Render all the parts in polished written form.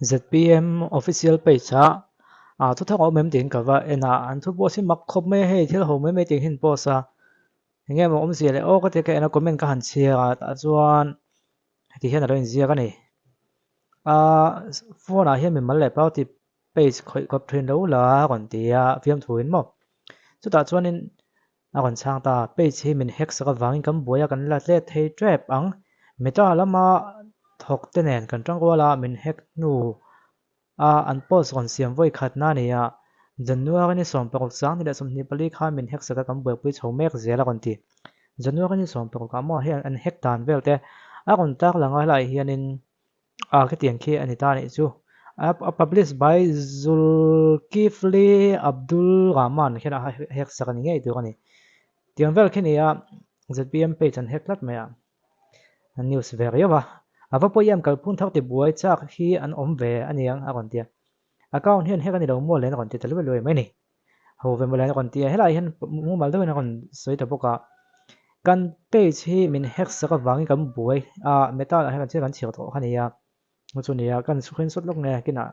ZPM official page ah ah thu thak a awm em tiin ka va en a, an thu post hi mak khawp mai a hei thil ho mai mai tih hian post a, enge maw awmzia leh aw ka ti a ka en a comment ka han chhiar a tah chuan heti hian a lo inziak a ni ah phone ah hian mimal leh party page khawih kawp thin lo la a rawn ti a fiamthu in maw chutah chuanin A rawn chhang ta, Page hi min hack sak avangin kan buai a kan la tlet thei tep ang. Meta lama thawk te nen kan tangrual a, min hack hnu a an post rawn siam vawi khatna a ni a. January ni 16, 2024 khan min hack sak a kan buaipui chho mek zel a rawn ti. January ni 16 ah maw hei an hack dan vel te a rawn tarlang a helaiah hianin A khitiang khi a ni ta anih chu. A publish by Zulkifli Abdul Rahman khian a hack sak a ni ngei tur a ni. Tiang vel khi ni a ZPM page an hack tlat mai a. An news ve riau a. A va pawi em kalphung thar tibuai chak hi an awm ve a niang a rawn ti a. Account hian hack a ni lo maw len a rawn ti ta luai luai mai a ni. Ho ve mawle an rawn ti a, helaiah hian mumal deuhin a rawn sawi ta bawk a, kan page hi min hack sak avangin kan buai a, meta ah hian kan thil kan chhiar tawh kha a ni a, chu chu nia kan screenshot lawk nge kinah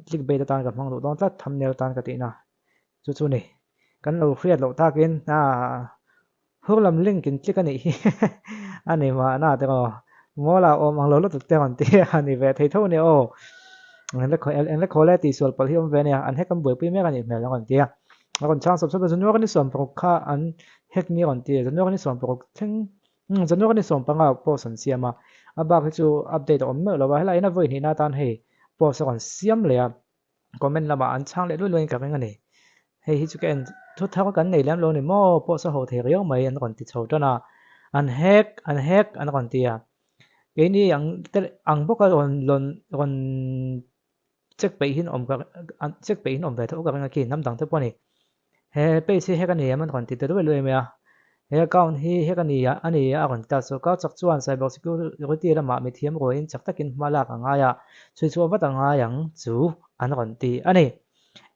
click bait atan ka hmang duh dawn tlat thumbnail atan ka tihna chu chu ni, kan lo hriat loh takin ah Hur lam link in click a nih hi a ni mahna te aw. Mawl ah awm ang lo lutuk te rawn ti a ni ve thei tho a nia aw. Eng le khaw le tih sual palh hi awm ve a nia, an hack an buaipui mek a nih hmel a rawn ti a. A rawn chhang sawp sawp a, January ni 16 kha an hack ni a rawn ti a, January ni 16 thleng umm January ni 15 post an siam a, a bak hi chu update a awm meuh lo a, helai hian a vawi hnihna atan hei post a rawn siam leh a. Comment lamah an chhang leh luai luaiin ka ring a ni. Hei hi chu ka en thu thar kan nei lem lo ni maw pawh saw ho thei riau mai an rawn ti chho tan a, an hack an hack an rawn ti a. Keini ang te ang bawka rawn lawn rawn check peih hin awm ka check peih hin awm ve tho ka ring a khi hnam dang te pawh a ni. He page hi hack a ni em an rawn ti ta luai luai mai a. He account hi hack a ni a a ni a rawn ti ta. Sorkar chak chuan cyber security lamah mithiam ruaiin chak takin hma lak a ngai a, chhui chhuah vat a ngai ang chu an rawn ti a ni.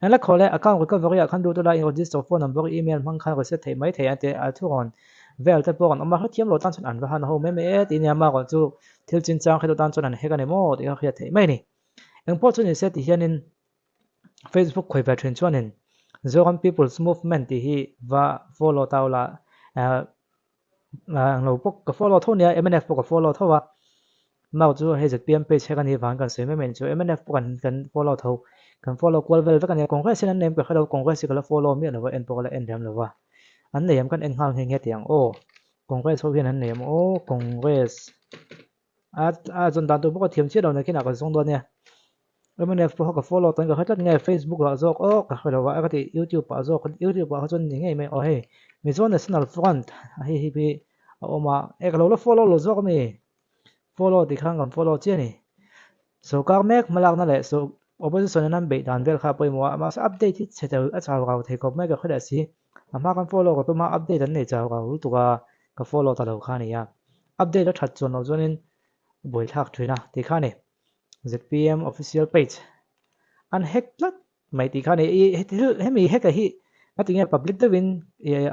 Engla khaw leh account recovery ah khan lut ula in register phone number, email hmang khan reset theih mai thei a ti a thu rawn vel te pawh rawn awm a, hrethiam lo tan chuan an va han ho mai mai e tih nia mah chu thil chinchang hretu tan chuan an hack a ni maw tih kha hriat theih mai a ni. Engpawh chu ni se ti hianin Facebook khawi ve thin chuanin Zoram People's Movement tih hi va follow ta ula ang lo pawh ka follow tho nia mnf pawh ka follow tho a mau chu hei ZPM page hek ani vang kan sawi mai mai chu mnf pawh kan kan follow tho kan follow kual vel vek ania Congress hian an nei em ka hrelo Congress hi ka la follow miah lova en pawh ka la en lem lova an nei em kan en nghal nghe nghe tih ang aw Congress ho hian an nei em aw Congress A a zawn dan tur bawk a thiam chiah lo nakinah ka zawng dawn nia. Mnf pawh ka follow tawn ka hre tlat nge Facebook ah zawk aw ka hre lo a ka ti YouTube ah zawk YouTube ah kha chuan ni ngei mai aw hei Mizo National Front a hei hi hi a awm a e ka lo la follow lo zawk ami follow tih khan kan follow chiah a ni. Sorkar mek hmalakna leh opposition in an beih dan vel kha a pawimawh a mahse update hi chhe tel a chau rau thei khawp mai ka hre leh si. A hma kan follow ka tum a update an nei chau rau lutuk a ka follow ta lo kha a ni a. Update a that chuan loh chuanin buaithlak thin a tih kha a ni. ZPM official page an hack tlat mai tih kha a ni. I heti hemi hack a hi a tinge public deuhin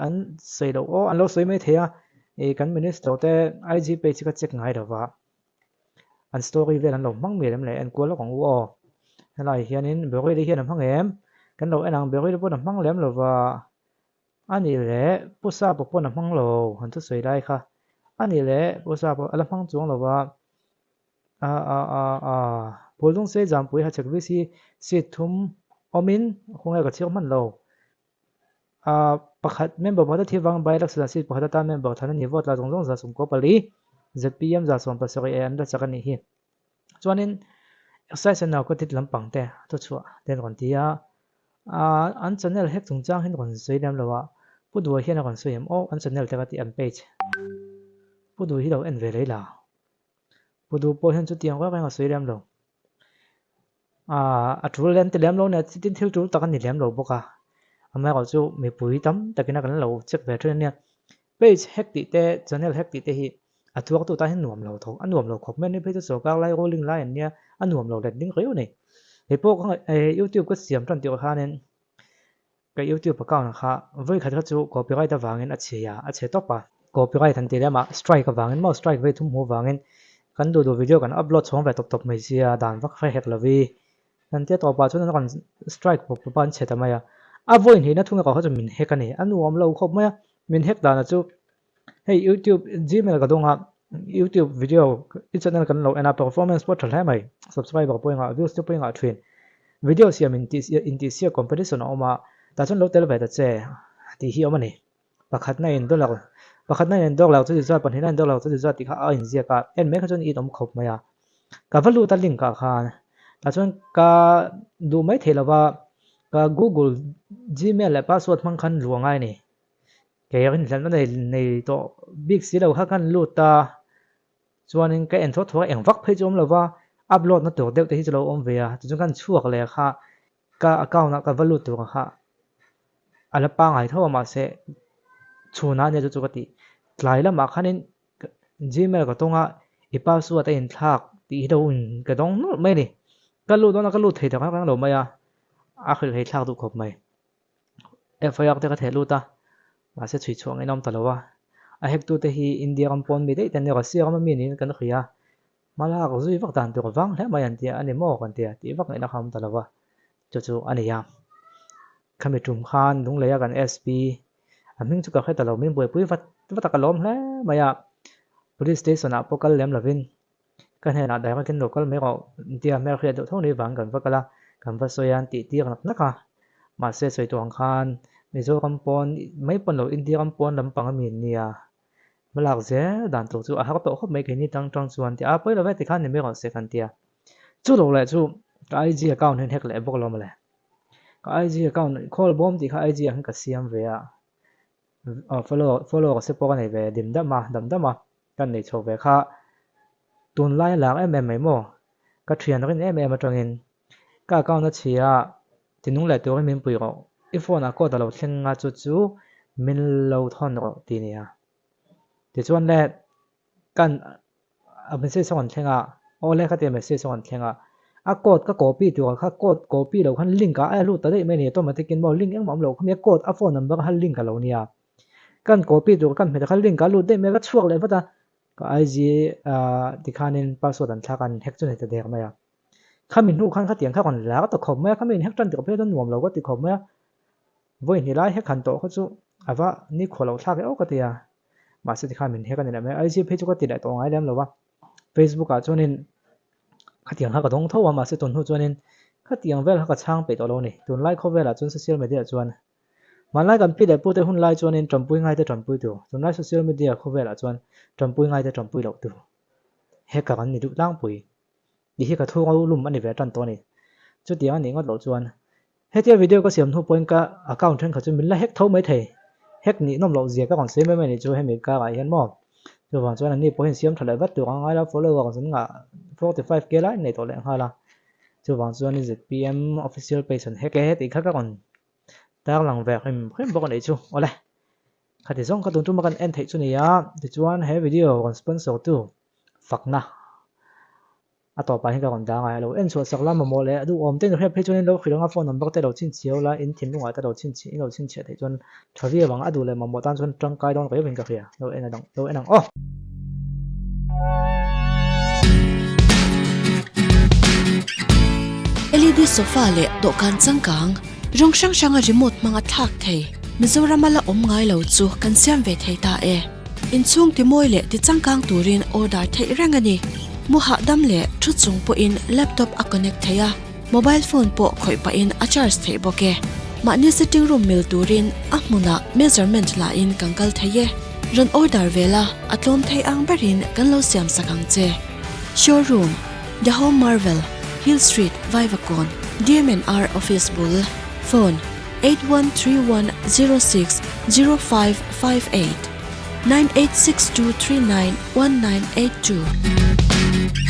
an sawi loh aw an lo sawi mai thei a i kan minister te IG page hi ka check ngai lova an story vel an lo hmang mial em le enkual lawk ang u aw. Helai hianin Beryl-i hian a hmang em? Kan lo en ang Beryl pawn a hmang lem lova. A nih leh Pu Sapa pawn a hmang lo han thusawi lai kha. A nih leh Pu Sapa a la hmang chuang lo va. A a a a Phuldungsei Zampui Hachhek VC seat thum awmin khawnge ka chhiar hman lo. A pakhat member pakhat a thi vang by election ah seat pakhat atan member thlan a ni vote la zawng zawng 94 ZPM 77 e an la chak a nih hi. Chuanin exercise and narcotic lampang te thuchhuah te an rawn ti a, ah an channel hack chungchang hi an rawn sawi lem lo a, Pu Duai hian a rawn sawi em aw an channel te ka tih an page Pu Duai hi lo en ve lei la, Pu Duh pawh hian chutiang reng reng a sawi lem lo, ah a tul lem ti lem lo nia tin thil tul tak a ni lem lo bawk a, amaherawhchu mipui tam takin a kan lo check ve thin a nia. Page hack tih te, channel hack tih te hi a tuartu tan hian nuam lo tho, a nuam lo khawp mai a ni phei chu sorkar lai ruling lai an nia, a nuam lo let ding riau a ni. Hei pawh ka YouTube ka siam tan tirh khanin ka YouTube account kha vawi khat kha chu copyright avangin a chhe a, a chhe tawp a. Copyright han ti lem a, strike avangin maw, strike vei thum hmuh avangin Kan duh duh video kan upload chhawng ve tawp tawp mai sia dan vak hre hek lo i. Kan tia tawpah chuan an rawn strike pawp pawp a an chhe ta mai a. A vawi hnihna thung erawh kha chu min hack a ni. A nuam lo khawp mai a. Min hack danah chu hei youtube gmail ka dawng a youtube video i channel kan lo en a performance pawh tha hle mai subscriber pawh engah views te pawh engah thin video siam intihsiak competition a awm a tah chuan lo tel ve ta che tih hi a awm a ni. Pakhatna in dollar pakhatna in dollar chu ti zat pahnihna in dollar chu ti zat tih kha a inziak a en mai kha chuan in awm khawp mai a ka va lut a link ah khan tah chuan ka duh mai theih lova ka google gmail leh password hmang khan luh a ngai a ni kei rinhlelhna nei nei tawh bik si lo kha khan lut a chuanin ka en thawt thawt a eng vak phei chu awm lova upload na tur deuh te hi chu lo awm ve a tichuan khan chhuak leh kha Ka account ah ka va lut tur kha a la pangai tho a mahse chhunah ania chu chu ka tih tlai lamah khanin gmail ka tawng a i password a inthlak tih hi lo in ka dawng nawlh mai a ni ka lut dawn a ka lut thei tak reng lo mai a a hrilh hei thlak duh khawp mai FIR te ka theh lut a mahse chhui chhuah ngei nawm ta lo a a hack tu te hi India ram pawn mi daih te an ni Russia rama mi niin kan hria. Hmalak zui vak dan tur vang hle mai an tia a ni maw kan tia tih vak ngaihna kha awm ta lo va, chu chu a ni a. Khami tum khan Lungleia kan SP a hming chu ka hre ta lo min buaipui vat vat a ka lawm hle mai a, Police station ah pawh kal lem lovin ka hnenah direct in lo kal mai rawh an tia hmelhriat deuh tho ni vang kan va kal a, kan va sawi a an tih tir nak nak a, mahse sawi tur ang khan Mizoram pawn mai pawn lo India ram pawn lampang a mi an nia. Hmalak zel dan tur chu a har tawh khawp mai keini tang tang chuan ti a pawi lo ve tikhan ni mai rawh se kan tia. Chu lo leh chu ka IG account hian hack leh bawk lo mawle. Ka IG account call bawm tih kha IG ah hian ka siam ve a, follow follow ka se pawh ka nei ve dim dam a dam dam a ka nei chho ve kha tunlai a lar em em mai maw ka thian rin em em atangin ka account a chhia Tinung leh turin min pui rawh. I phone ah code a lo thleng nga chu chu min lo thawn rawh ti nia. Tichuan le kan a message a rawn thleng a, aw le khatia message a rawn thleng a, a code ka copy tur kha code copy lo khan link ah a lut ta daih mai a ni automatic in maw link engmah awm lo khami a code a phone number kha link a lo nia. Kan copy tur kan hmet kha link ah a lut daih mai a ka chhuak leh vat a, ka IG ah tikhanin password an thlak a an hack chu a ni ta der mai a. Khami hnu khan khatiang kha rawn lar ta khawp mai a, khami inhek tan tih phei chuan nuam lo ka ti khawp mai a, vawi hnih lai hek han tawh kha chu a va nikhua lo thlak eo ka ti a, mahse tikhan min hek a ni leh mai a, IG phei chu ka ti leh tawh ngai lem lo va, Facebook ah chuanin khatiang kha ka dawng tho a, mahse tun hnu chuanin khatiang vel kha ka chhang peih tawh lo a ni, tunlai khawvelah chuan social media ah chuan hmanlai kan pi leh pute hun lai chuanin tanpui ngaite tanpui tur, tunlai social media khawvelah chuan tanpui ngaite tanpui loh tur hacker an ni duh tlangpui. Tih hi ka thu ngo lum a ni ve tan tawh a ni. Chutiang a nih ngawt loh chuan hetia video ka siam hnu pawhin ka account thenkhat chu min la hack tho mai thei. Hack nih nawm loh zia ka rawn sawi mai mai a nih chu hemi karah hian maw. Chuvang chuan anni pawhin siam tha leh vat tur ang ngaila follower an ngah 45k lai an nei tawh leh nghal a. Chuvang chuan ZPM official page an hack e tih kha ka rawn tarlang ve hrim hrim bawk a nih chu. Awle. Khati zawng kha tun tuma kan en theih chu ni a, tichuan he video rawn sponsor tu fakna a tawpah hian ka rawn dang a, lo en chhuah sak la mamawh leh duhawm te inhriat phei chuan in lo hrilh ang a, phone number te lo chhinchhiau la, in thinlungah te lo chhinchhiah in lo chhinchhiah theih chuan tha viau ang, a duh leh mamawh tan chuan tangkai dawn riau in ka hria, lo en ang lo en ang aw. LED sofa leh dawhkan changkang rawng hrang hranga remote hmanga thlak thei Mizoram a la awm ngai lo chu kan siam ve thei ta e. Inchhung timawi leh tichangkang turin order theih reng a ni. Mu hahdam leh thu chung pawhin laptop a connect thei a, mobile phone pawh khawih pahin a charge theih bawk e. Mahni sitting room mil turin a hmunah measurement lahin kan kal thei e. Rawn order ve la, a tlawm thei ang berin kan lo siam sak ang che. Showroom, The Home Marvel, Hill Street, Vaivakawn, DMNR Office bul, Phone, 813106 0558 9862391982.